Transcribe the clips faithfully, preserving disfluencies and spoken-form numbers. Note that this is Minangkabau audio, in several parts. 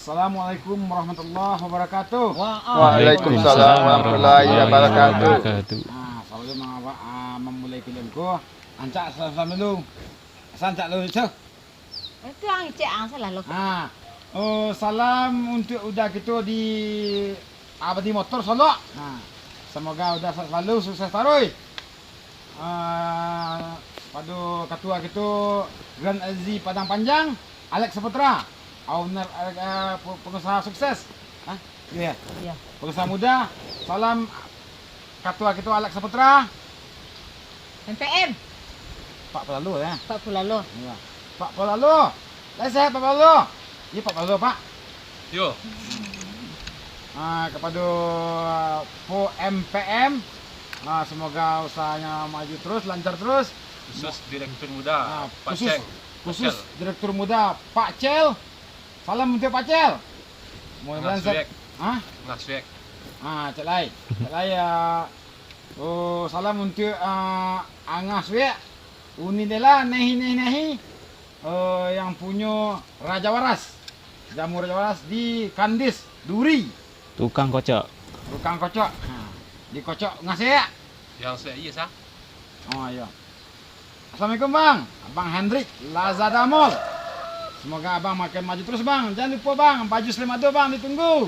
Assalamualaikum warahmatullahi wabarakatuh. Waalaikumsalam warahmatullahi wabarakatuh. Ah, salalu mangawak, ah, mamulai filem ko. Ancak salam-salam dulu. Asa ancak dulu, Cok. Itu ang cek ang salah lo. Ha. Oh, salam untuk uda kito di, ah, Abadi Motor Solok. Ha. Semoga uda sehat selalu, sukses taruih. Ah, pado katua kito Grand Aziz Padang Panjang, Alex Saputra, owner, eh, pe-, pengusaha sukses. Ha? Iyo, ya? Iya. Pengusaha muda. Salam katua kito Alex Saputra. M P M. Pak Pelalu, ya. Pak Pelalu. Iya. Pak Pelalu. Lai sehat, Pak Pelalu? Iya, Pak Pelalu, Pak. Yo. Ah, kapado, ah, Po M P M, ah, semoga usahanya maju terus, lancar terus. Khusus Direktur Muda, ah, Pak khusus, Cel. Pak khusus Cel. Direktur Muda, Pak Cel. Salam untuk Pak Cel. Mudah-mudahan Angah se-, Suek. Hah? Angah Suek. Ah, cek lai. Cek lai, ah, oh, salam untuk, ah, Angah Suek. Uni Dela, Nehi, Nehi, Nehi. Eh, yang punyo Raja Waras. Jamu Raja Waras di Kandis, Duri. Tukang kocok. Tukang kocok. Ha, dikocok Angah Suek. Yang Suek, iya, sah. Oh, iya. Assalamualaikum, Bang. Abang Hendrik, Lazada Mall. Semoga Abang makin maju terus, Bang. Jangan lupa, Bang, baju Slim Ado, Bang, ditunggu.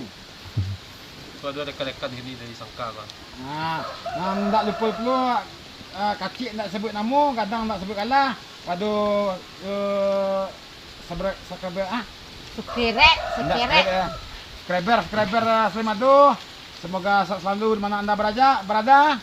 Tu ado rekan-rekan sini dari Sangka, Bang. Nah, nah, ndak lupo pulo, ah, kacik ndak sebut namo, gadang ndak sebut kalah. Pado, eh, sabre-, sakeber, ah? Sukirek, ndak, sukirek. Eh, subscriber, subscriber, eh, Slim Ado. Semoga sehat selalu di mana anda beraja, berada.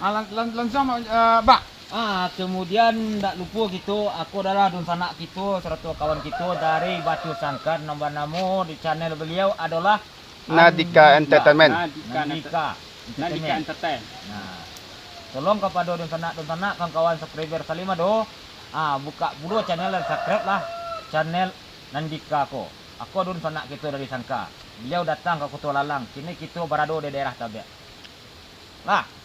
Ah, lan-, lan-, lansuang, eh, Bak. Ah, kemudian, ndak lupo kito, ako adalah dunsanak kito, sarato kawan kito dari Batu Sangkan, nan banamo di channel beliau adalah Nadika An-, Entertainment. Nadika Nandika Enter-, Nadika Entertainment. Entertain. Nah, tolong kapado dunsanak-dunsanak, kawan-kawan subscriber Salim Ado, ah, buka pulo channel dan subscribe lah channel Nandika ko. Ako dunsanak kito dari Sangka. Beliau datang ka Koto Lalang, kini kito barado di daerah Tabek. Lah.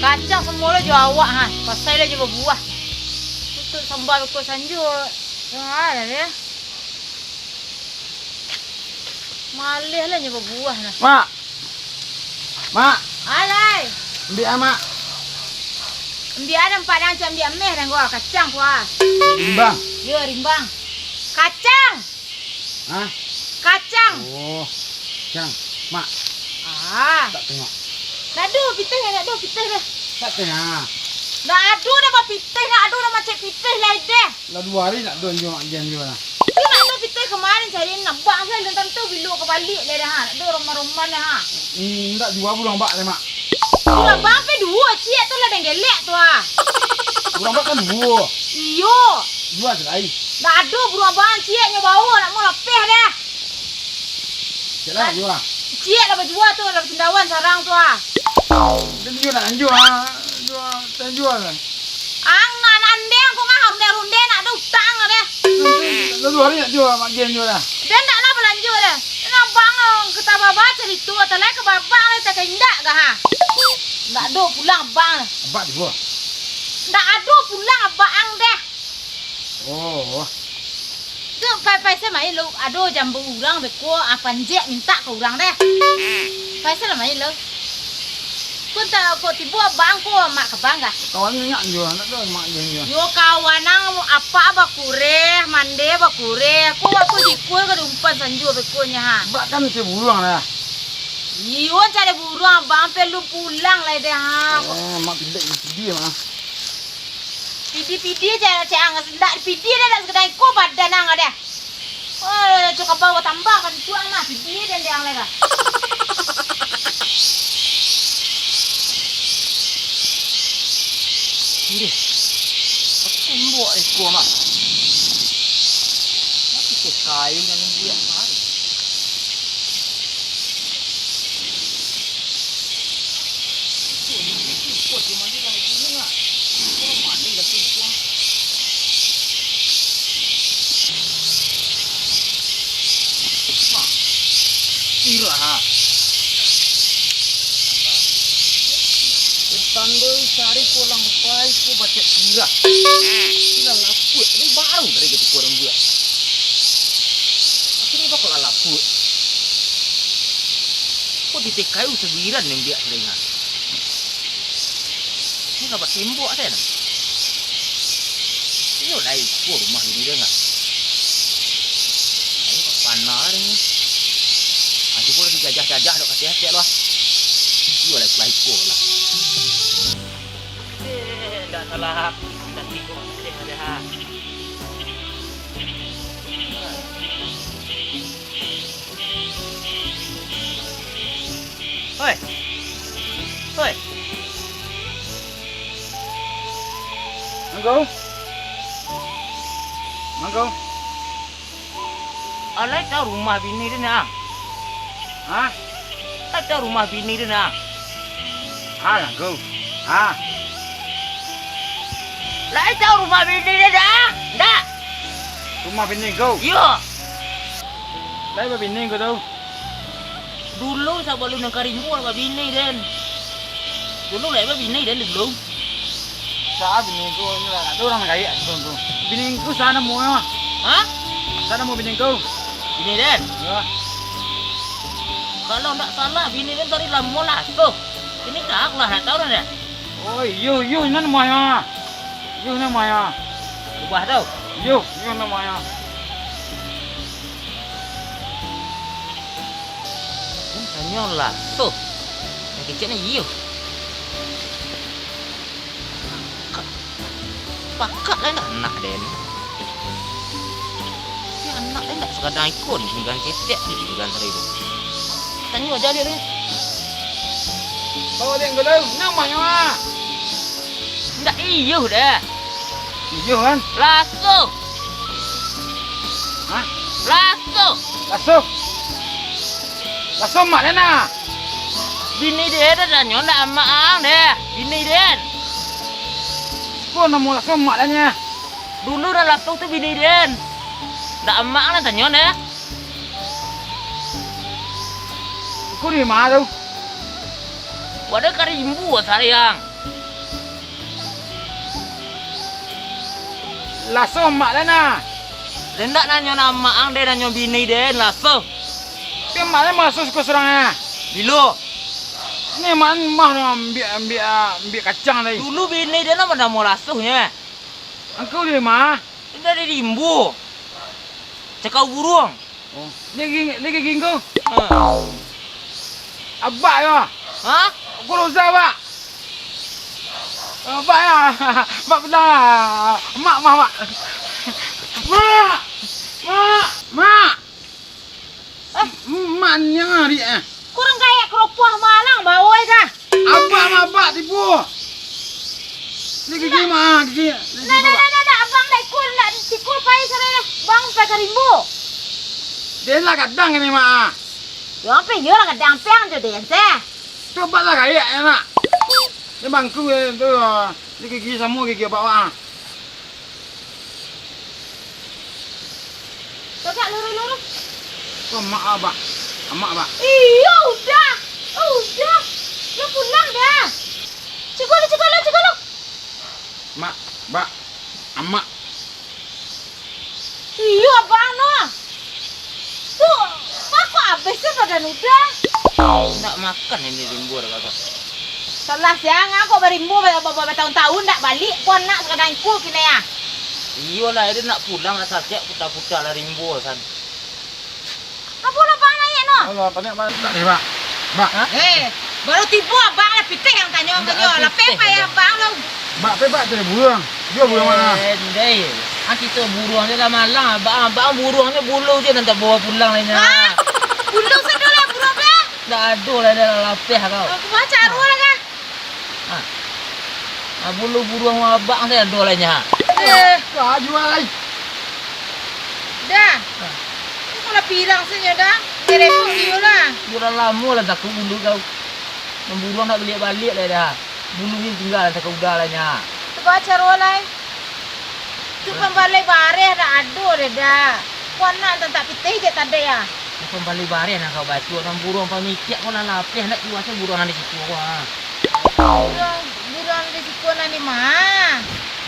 Kacang samulo jo awak, ha, pasai lah jo babuah. Tutuik samba beko sanjo. Yo, alah deh. Maleh lah nyo babuah nah. Mak. Mak. Alai. Ambiak ah, Mak. Ambiak ah, nampak dang cak ambiak meh dang gua, kacang kuah. Rimbang. Yo, rimbang. Kacang. Hah? Kacang. Oh, kacang. Mak. Ah. Tak tengok. Nak ado pitih, nak ado pitih dah. Tak tengok. Nak ado dah bapitih, nak ado dah macet pitih lai deh. Lah duo hari nak ado nyo, agiah nyo lah. Tu nak ado pitih kamarin cari nak bang sajo, alun tantu bilo ka baliak lai dah, ha. Nak ado roman-roman dah, ha. Hmm, ndak jua buruang bak lai, Mak. Buruang bak ampia duo, ciek tu lah denggelek tu, ha. Buruang bak kan duo. Iyo. Jua se lai. Ndak ado buruang bak ciek nyo bawo, nak mau lapeh dah. Ciek lah, jua. Ciek lah bajua tu, lah bacindawan sarang tu, ha. Dan jua nak anjua, ha. Jua, tak anjua lah. Ang nak, nak andeng ko ngah, rundeh-rundeh nak ado utang lah deh. Lalu hari nak jua, mak gen jua dah. Deh, ndak lah balanjo deh. Abang, eh, ka tababa carito, talai ka babang lai, tak ka indak ka, ha. Ndak ado pulang abang. Abak di bawah. Ndak ado pulang abang deh. Oh. Tu, pa-, paisai main lo, ado jambu urang beko, ah, panjek mintak ka urang deh. Paisai lah main lo. Ko tak, ko tibo abang ko, mak ka bang kah? Kawan nyo nyo, nak tu mak dia nyo. Yo kawan ang, apak bakureh, mande bakureh. Ko waktu jikul ka diumpan sanjo beko nyo, ha. Bak kan cari buruang lah. Iyo, cari buruang, abang perlu pulang lai deh, ha. Eh, mak pindah di sini, mak. Pidi-pidi je, cek ang, ndak pidi deh, ndak sakadar iko badan ang deh. Oh, cukup bawa tambah kan tuang mah, pidi deh, deh ang lai ka. Ih, aku mbok iko mah. Tapi kayu nan buak mah. Sirah, ha. Tando cari ko langpai ko bacak sirah. Sirah lapuak. Ini baru dari ketika orang buat. Akhirnya bakal lapuak. Ko di T K U sabiran nan biak saringan. Ini dapat tembok, Den. Iyo, lah iko rumah bini den lah. Ayo, panah ni. Ah, cubo lah dijajah-jajah dok katiak-katiak lah. Iyo lah, lah iko lah. Eh, ndak salah. Ndak iko, ndak salah. Hoi. Hoi. Mangko. Mangko. Alai tahu rumah bini den, Ang? Hah? Alai tahu rumah bini den, Ang? Ah, mangko. Ah. Lai tahu rumah bini den, Ang? Ndak. Rumah bini kau? Iyo. Lai babini kau tu? Dulu sabalun nan ka rimbo lah babini den. Dulu lah babini den dulu. Sa bini ku ni lah, tu urang gaek tu, tu. Bini ku sa namonyo? Hah? Sa namo bini ku? Bini den? Yo. Kalau ndak salah bini den tadi lamo lah tu. Kini tahu lah, ndak tahu dah. Oh, iyo, iyo, ino namonyo. Iyo namonyo. Rubah tu. Iyo, iyo namonyo. Kan tanyo lah tu. Nan kecek ni iyo. Pakak, pakak lah anak den. Tapi anak den ndak sakadang iko ni, pinggan ketek ni, pinggan saribu. Tanyo aja dia ni. Bawa den dulu, namonyo ah. Ndak iyo dah. Iyo kan? Laso. Hah? Laso. Laso. Laso mak den ah. Bini den dah tanyo, ndak amak ang deh. Bini den. Ko namo laso mak den nyo? Dulu dah laso tu bini den. Ndak amak ang dah tanyo deh. Ko di ma tu? Wadah ka rimbo sayang. Laso mak den ah. Den ndak nanyo namo ang, den nanyo bini den, laso. Tapi mak den malaso siko surang ah. Bilo? Ni mak den mah no ambiak, ambiak, ambiak kacang tadi. Dulu bini den lah namo laso nyo. Angku di ma? Den dari rimbo. Cakau buruang. Oh, lagi, lagi ginggu. Ha. Abak yo. Hah? Aku rusak, Bak. Abak yo. Bak belah. Mak, mak, mak. Mak. Mak. Mak. Eh. Mak nyari eh. Kurang gaek keropoh malang bawoi kah? Abak mah abak tipu. Ni gigi mah, gigi. Nah, nah, nah, nah, nah, abang dah ikut, nak sikul pai sana dah. Bang pai ka rimbo. Dia lah gadang ni mah. Yo, ape yo lah gadang piang tu dia, seh. Tu abak lah gaek, nak. Ni bangku eh, tu. Ni gigi samo gigi abak mah. Tagak lurus-lurus. Ko amak, Bak. Amak, Bak. Iyo, udah. Oh, udah. Yo pulang dah. Ciko lu, ciko lu, ciko lu. Mak, Bak. Amak. Iyo, abang no. Tu, mako abih tu badan udah. Ndak makan ini rimbo dah, Kakak. Salah siang, kok barimbo ba-, ba-, ba-, batahun-tahun ndak baliak, ko anak sakadang iko kini ah. Iyolah, dia nak pulang lah, sakik puta-puta lah rimbo san. Apo lah bang naik no? Alah, tanya bang. Tak deh, Bak. Bak. Hah? Eh, baru tibo abang lah pitih yang tanyo, tanyo. Lapeh payah abang lo. Bak, pe, Bak, tu buruang. Dia buruang mana? Eh, ndai. Ah, kito buruang je lah malang. Abang, abang buruang je bulu je nanti bawa pulang lainnya. Hah? Bulu sado lah buruang pe? Ndak ado lah, dah lapeh kau. Aku baca arwah lah kah? Ah. Ah, bulu buruang mabak se ado lah nyo. Eh, ka juo lai. Dah. Kok lah pirang sajo dah. Direpok iyo lah. Bulan lamo lah takau bulu kau. Nan buruang nak baliak-baliak lai dah. Bulu ni tingga lah takau udah lah nyo. Tu baa caro lai. Tu pambalai bareh dak ado deh dah. Kok anak tantak pitih je tadai ah. Tu pambalai bareh nan kau baco, nan buruang pamikik kau lah lapeh nak juo se buruang nan di situ kau ah. Buruang, buruang di siko nan di ma?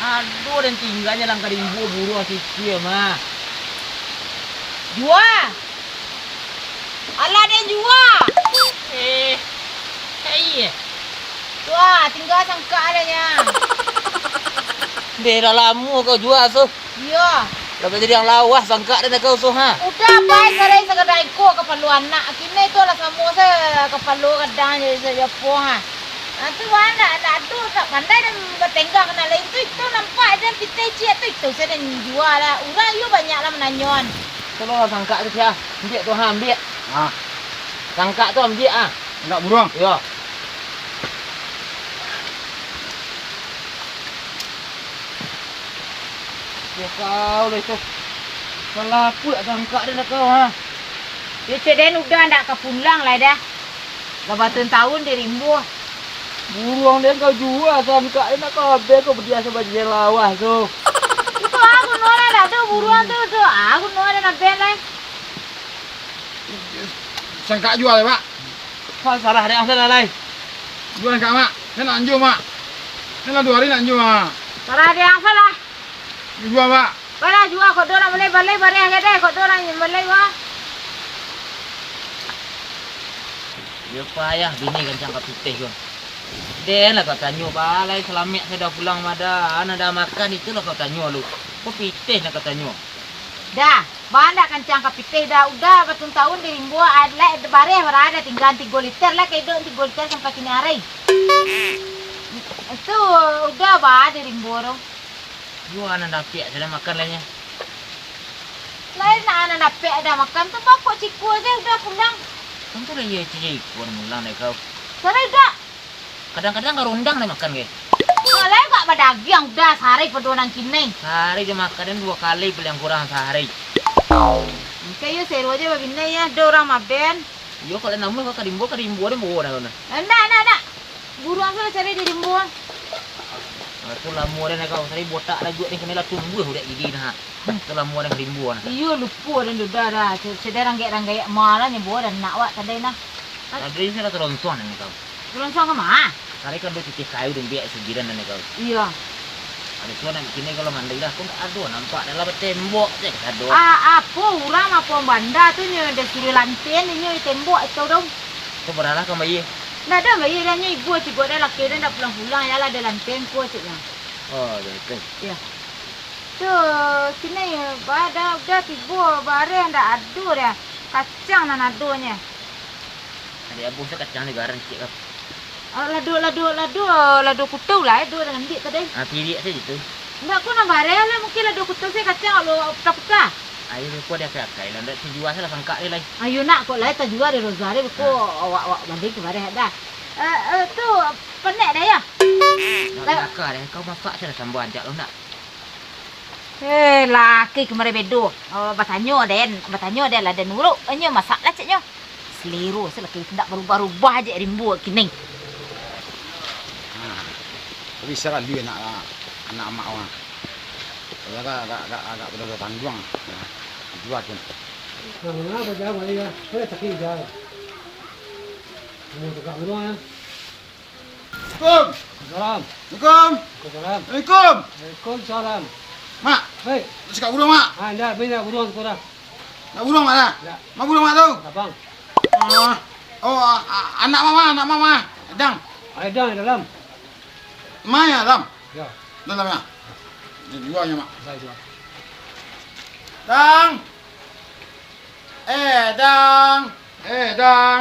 Aduh, den tingganyo langkah rimbo buruang siko mah. Juo. Alah, den juo. Eh, iyo. Tuah, tingga sangkak adanyo. Deh, lah lamo kau juo tu. Iyo. Lah jadi urang lawas sangkak den kau tu, ha? Udah, pai sarai sakadar iko kapalo anak. Kini tu lah samo se kapalo kadang jadi sajo po, ha. Ha, tu baa ndak, ndak ado, ndak pandai den batenggang nan lain tu. Itu nampak den pitih ciek tu, itu se den juo lah. Urang iyo banyak lah mananyoan. Tolonglah sangkak tu, Syah. Ambiak tu, ha, ambiak. Ha. Sangkak tu ambiak, ha. Sangkak buruang? Iyo. Ya kau lah itu. Salah apuak sangkak den lah kau, ha. Yo, cek den udah ndak ka pulang lai dah. Lah batahun-tahun di rimbo. Buruang den kau juo sangkak den nak kau abih kau badiah sabagian lawas tu. Itu ah, guno lah dak ado buruang tu, tu ah, guno lah dak ben lai. Sangkak juo lai, Mak. Kau salah dek ang salah lai. Juo sangkak, Mak. Saya nak anjo, Mak. Saya lah duo hari nak anjo, Mak. Salah dek ang salah. Juo, Mak. Balah juo, kok do nak balai, balai bareh aja deh, kok do nak balai, wah. Iyo payah bini kancang ka pitih ko. Den lah kau tanyo, balai salamek sudah pulang mada, anak dah makan, itu lah kau tanyo lu. Ko pitih nak kau tanyo. Dah, baa ndak kancang ka pitih dah, udah batahun-tahun di rimbo, lai bareh bara dah tingga tigo liter, lai ka iduik tigo liter sampai kini ari. Itu udah baa di rimbo tu. Juo nan dapek sudah makan lainyo. Lain nan dapek dah makan tu, bakok ciko aja udah pulang. Tentu lah iyo ciko pulang dek kau. Sarai dak? Kadang-kadang ka rondang dah makan ke? Nah, lain kak badagiang udah sahari pado nan kini. Sahari dah makan duo kali paling kurang sahari. Mungkin iyo seru aja babinai ya, ada urang maben. Iyo, kalau namuah kau ka rimbo, ka rimbo deh, bawa dah kau nah. Ndak, ndak, ndak. Buruang tu lah cari di rimbo. Ah, tu lamo deh nak kau, tadi botak lah juo ni, kena lah tumbuah budak gigi nah. Tu lamo deh ka rimbo nah. Iyo, lupo deh, udah dah. Sudah ranggek-ranggek malah nyo bawa dah nak wak tadi nah. Tadi saya lah teronsong ni kau. Teronsong ka ma? Tadi kan dia titih kayu dan biak sejiran dan kau. Iyo. Ado suan nak kini kalau mandai lah, kok ndak ado nampak dalam tembok je kado. Ah, apo urang apo banda tu nyo dah suruh lanten nyo di tembok itu dong. Kok baralah kau bayar? Ndak ado bayar dah nyo ibu cikgu dah laki dah ndak pulang-pulang ya lah ado lanten ko ciknyo. Oh, ado itu. Iyo. Tu kini bada udah tibo bareh ndak ado dah. Kacang nan adonyo. Adik abang tu kacang ni garang cik kau. Ah, lado, lado, lado, lado kutau lah, eh, dua dengan dik tadi. Ah, pirik saja tu. Ndak ko nang bareh lah, mungkin lado kutau saya kacang, lo puta-puta. Ayo, ko dia akai-akai lah, ndak si jual salah sangkak dia lai. Ayo nak, kok lai tajua di Rozari, ko awak-awak balik ke bareh dah. Eh, eh, tu, panek dah ya? Nak Lah- belakang deh, kau masak saja sambal ancak lo nak. Eh, laki kemarin bedo. Oh, batanyo den, batanyo den lah den uruk. Inyo masak lah caknyo. Selero se laki indak barubah-rubah je rimbo kini. Ha, tapi saralu anak, anak amak wang. Kalau agak, agak, agak, agak benar tangguang. Ha, jua tu. Nah, mengapa jauh, ya? Saya sakit jauh. Mau tegak rumah, ya. Assalamualaikum. Salam. Assalamualaikum. Waalaikumsalam. Waalaikumsalam. Mak. Hei. Sikap buruang, Mak. Ah, indak, bini nak buruang tu dah. Nak buruang, Mak, dah? Indak. Mak buruang, Mak, tu? Abang. Ah. Oh, a-, a-, anak Mama, anak Mama. Dang. Ai, Dang, dalam. Mai, ya, Dang? Ya. Dalam, ya. Dia jualnya, Mak. Saya jual. Dang. Eh, Dang. Eh, Dang.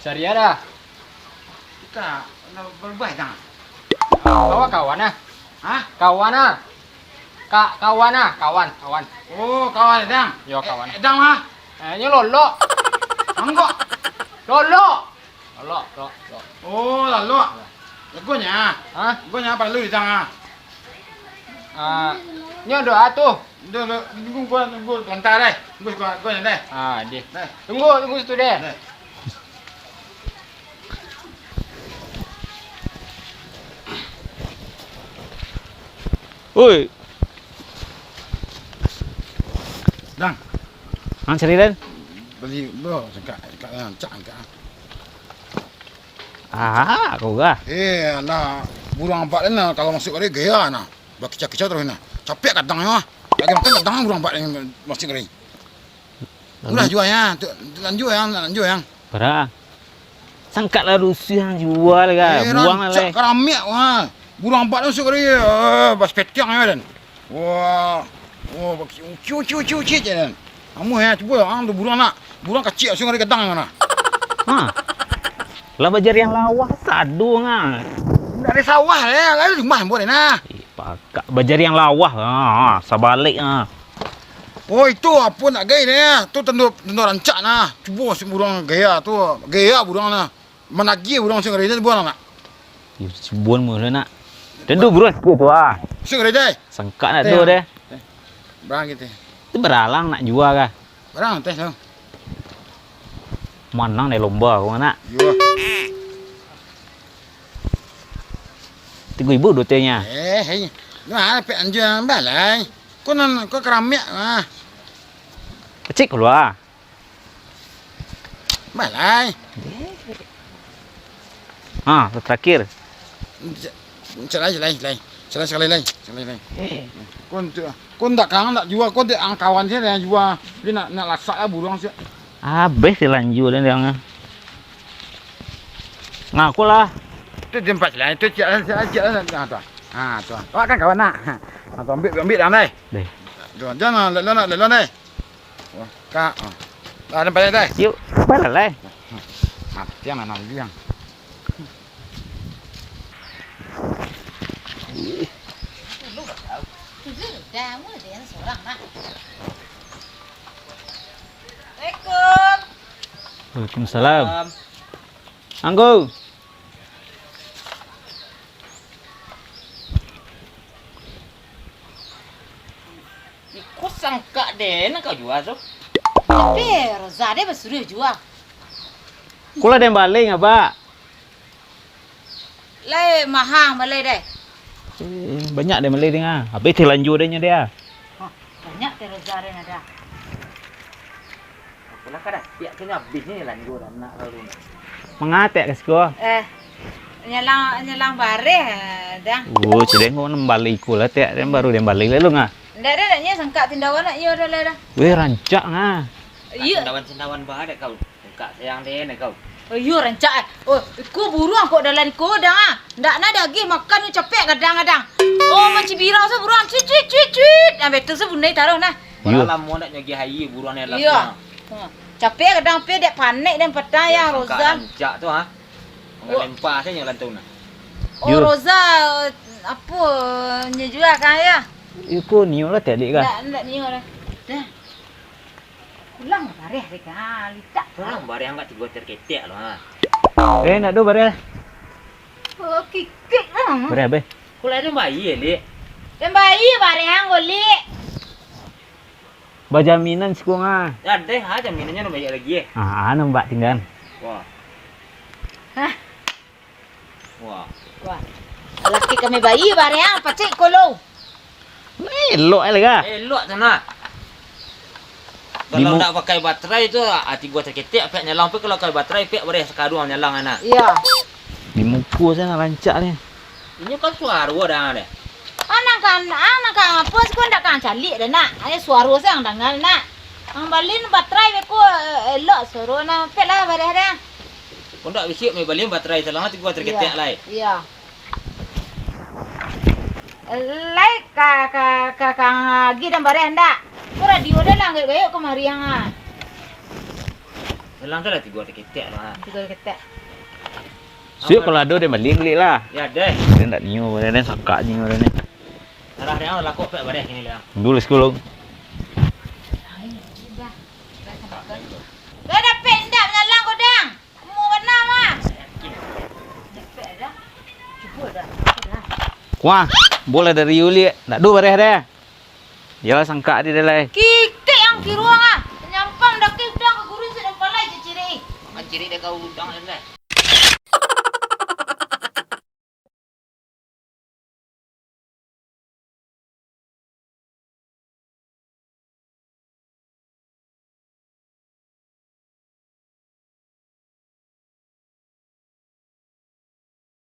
Cari ada. Kita, lah, berubah, Dang. Kawan-kawan, ah. Hah? Kawan, ah. Ka-, kawan, ah. Kawan, kawan. Oh, kawan, Dang. Yo, kawan. Eh, Dang, ah. Eh, nyo Lolok. Angkok. Lolok. Lolok, Lolok, Lolok. Oh, Lolok. Yo. Lagonyo. Ha? Lagonyo paralu di tangah. Ah, nyo doa tu. Nunggu, nunggu, nunggu, lantai deh. Nunggu, nunggu, nunggu, deh. Ah, deh. Deh. Tunggu, tunggu situ deh. Deh. Oi. Dang. Hah, cari, Dan? Bali, bro, sangkak, sangkak, sangkak, sangkak. Ah, kau gah. Eh, alah, buruang abak den lah, kalau masuak kari gaya nah. Bakicau-kicau taruih nah. Capek kadangnyo ah. Lagi makan kadang buruang abak den masuak kari. Udah jua ya, tu, tu lanjua yang, lanjua yang. Bara. Sangkak lah rusuh yang jua lah, eh, buang lah rancak lai. Karamiak wah. Buruang abak den masuak kari, eh, bas petiang ya den. Wah, wah, uci, uci, uci, uci, cek den. Amuah ya, cubo ang tu buruang nak. Buruang kacik, langsung dari gadang nah. Ha. Lah bajariang lawah, sado nga. Dari sawah ya, lalu rumah buat nah. Ih, pakak. Bajariang lawah, ha, ha, sabalik, ha. Oh, itu apo nak gai deh. Tu tando, tando rancak nah. Cubo si buruang gaya tu, gaya buruang nah. Managih urang sing rede buang nak. Yo, subuhan mah nak. Tentu buruan sikit tu ah. Sing rede. Sangkak nak tu deh. Barang gitu. Tu baralang nak jua kah? Barang teh tu. Manang deh lomba kau nak. Yo. Tigo ribu dotenya. Eh, hei. Nah, pek anjing balai. Kau nan kau keramiak ah. Kecik keluar. Balai. Ha, terakhir. Cek lai, cek lai, cek lai. Cek lai sakali lai, cek lai lai. Kon tu, kon ndak kang, ndak jua, kon dek ang kawan sia yang jua. Tapi nak, nak lasak lah buruang sia. Habis si lanjua dan yang. Ngaku lah. Tu jempat lai, tu cek lai, cek lai, cek lai. Ha, tu. Ha, tu. Awak kan kawan nak. Ha, tu ambil, ambil dah, deh. Deh. Tu, jangan, lelon, lelon, deh. Wah, kak, ah. Lah, nampak deh. Yuk, balik lai. Mati yang mana lagi yang. Assalamualaikum. Waalaikumsalam. Anggo. Iko sangkak den nan kau jua tu. Tapi Roza deh basuruah jua. Kulah den baling, Abak. Lai mahang balai deh. Eh, banyak deh malai deh, ah. Habis teh lanjua deh nyo deh, ah. Hah, banyak teh Roza deh nyo deh. Apolah ka dapek tu nyo abih ni lanjua anak lalu ni. Mangatek ka siko. Eh, nyalang, nyalang bareh, eh, dah. Oh, cideng kau nembali iko lah, tek, den baru den bali lalu ngah. Ndak ado, ndak nyo sangkak tindawan nak iyo dah lah dah. Weh, rancak ngah. Iyo. Tindawan-tindawan bah dek kau. Sangkak sayang deh nak kau. Oh, iyo, rancak eh. Oh, iko buruang kok dalam iko dah ah. Ndak na dagih makan tu capek kadang-kadang. Oh, macam birau sa buruang. Cuit, cuit, cuit, cuit. Nah, betul sa bunai taruh nah. Iyo. Malam mo nak nyogi aia buruang ni alas. Iyo. Ha. Capek kadang pe dek panek dan patah ya, Roza. Rancak tu ha. Mangalempa saja nyo lantau nah. Oh, Roza, apo nyo jua kan ya? Iko nio lah tadi kah? Ndak, ndak nio lah. Dah. Pulang bareh dek ah, litak. Pulang bareh angkat tigo terketek lo ha. Eh, ndak do bareh. Oh, kikik lah. Bareh abeh. Kulai tu bayi ya, Lik. Dan bayi bareh anggo, Lik. Bajaminan siko ngah. Ya deh, ha jaminannyo nan banyak lagi eh. Ah, ah, nampak tinggal. Wah. Hah? Wah. Wah. Laki kami bayi bareh ang pacik kolo. Elok ai lah. Elok tu nah. Kalau ndak pakai baterai tu, ah, tigo terketek, pek nyalang, pek kalau pakai baterai, pek bareh sakaduang nyalang anak. Iya. Di muko sajo nak rancak ni. Inyo kan suaro dah deh. Anang kan, anang kan apo siko ndak kan caliak dah nak. Ayo suaro sajo ang danga nak. Ang balin baterai beko, eh, elok suaro nah. Pek lah bareh dah. Kok ndak bisiak mai balin baterai salang tigo terketek lai. Iya. Lai ka, ka, ka, ka agi dan bareh ndak? Ko radio dah lah gayok-gayok kamari ang ah. Salang tu lah tigo terketek lah. Tigo terketek. Siap kalau ado den bali bali lah. Ya deh. Den ndak nio, den sakak nio den. Arah dia lah kok pek bareh kini lah. Dulu sekolah. Dah dapek ndak manyalang ko dang? Mau bana mah. Dapek dah. Wah, bola dari Yuli, ndak do bareh deh. Iyolah sangkak di deh lai. Kikek ang kiruang ah. Nyampang dakek udang ka gurun sadang palai cicirik. Makan cirik dek kau udang deh.